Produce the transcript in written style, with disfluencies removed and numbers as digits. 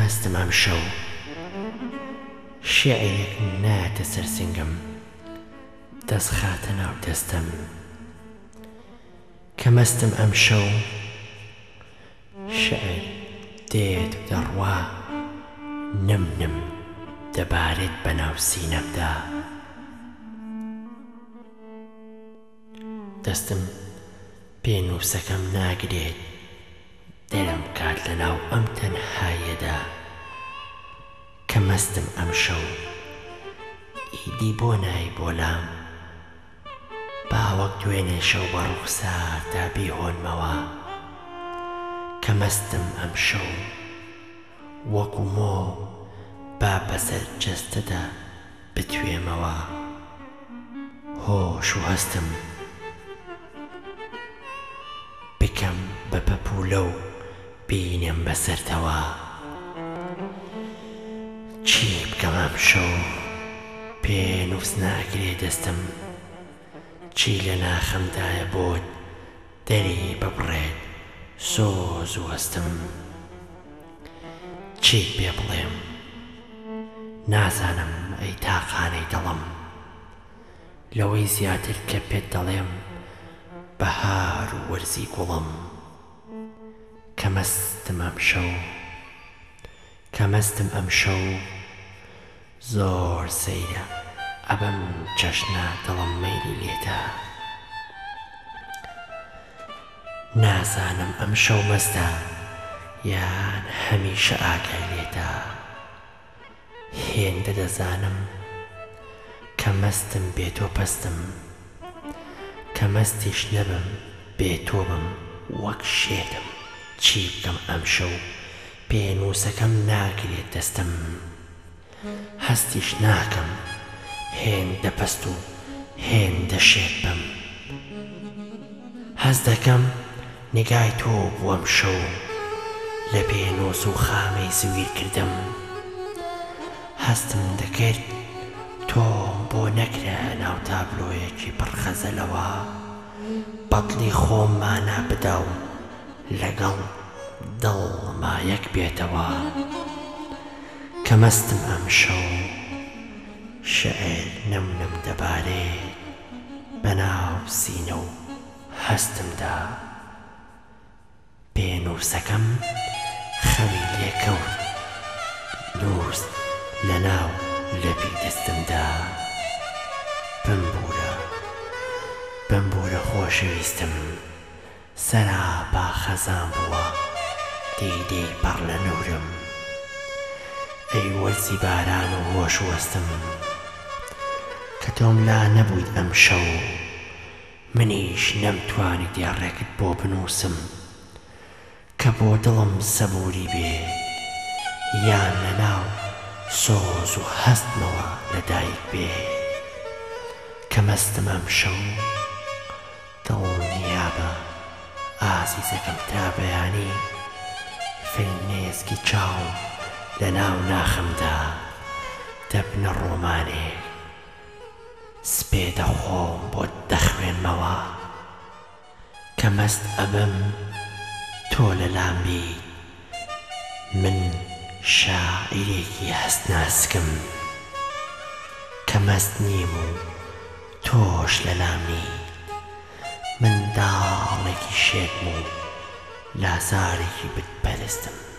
مەستم ئەمشەو شیعرێک نایەتە سەر سنگم دەست خاتە ناو دەستم کە مەستم ئەمشەو شیعر دێت و دەڕوا نم نم دەبارێت بەناو سینەمدا. دەستم پێنووسەکەم ناگرێت دەرم بکات لەناو ئەم تەنهاییەدا کە مەستم ئەمشەو ئیدی بۆ نای بۆ لام با وەک دوێنێ شەو بە ڕوخسارتا بیهۆنمەوە کە مەستم ئەمشەو وەکو مۆ با بەسەر جەستەدا بتوێمەوە هۆش و هەستم بکەم بە پەپوولە و بینێم بەسەرتەوە چی بکەم ئەمشەو پێنووس ناگرێ دەستم چی لە ناخمدایە بۆت دەری ببڕێت سۆز و هەستم چیت پێ بڵێم نازانم ئەی تاقانەی دڵم لەوەی زیاتر کە پێت دەڵێم بەهار و وەرزی گوڵم کە مەستم ئەمشەو کە مەستم ئەمشەو زۆر سەیرە ئەبەم چەشنە دڵم مەیلی لێتە نازانم ئەمشەو مەستە یان هەمیشە ئاگای لێتە هێندە دەزانم کە مەستم بێ تۆ پەستم کە مەستیش نەبم بێ تۆ بم وەک شێتم چی بکەم ئەمشەو پێنووسەکەم ناگرێت دەستم هەستیش ناکەم هێندە پەست و هێندە شێت بم هەست دەکەم نیگای تۆ بوو ئەمشەو لە پێنووس و خامەی زویر کردم هەستم دەکرد تۆم بۆ نەکرایە ناو تابلۆیەکی پڕ خەزەلەوە بەدڵی خۆم مانا بدا و لەگەڵ دڵما یەک بێتەوە کە مەستم ئەمشەو شیعر نم نم دەبارێت بەناو سینە و هەستمدا پێنووسەکەم خەوی لێ کەوت نووست لەناو لەپی دەستمدا بمبوورە بمبوورە خۆشەویستم سەراپا خەزان بووە دیدەی پڕ لە نوورم ئەی وەرزی باران و هۆش وەستم کە تۆم لا نەبوویت ئەمشەو منیش نەمتوانی دێڕێکت بۆ بنووسم کە بۆ دڵم سەبووری بێ یان لە ناو سۆز و هەستمەوە لە دایک بێ کە مەستم ئەمشەو دڵنیابە ئازیزەکەم تا بەیانی فرمێسکی چاوم لە ناو ناخمدا دەبنە ڕۆمانێک سپێدە خۆم بۆت دەخوێنمەوە کە مەست ئەبم تۆ لە لام بیت من شاعیرێکی هەست ناسکم کە مەست نیم و تۆش لە لام نیت منداڵێکی شێتم و لازارێکی بت پەرستم.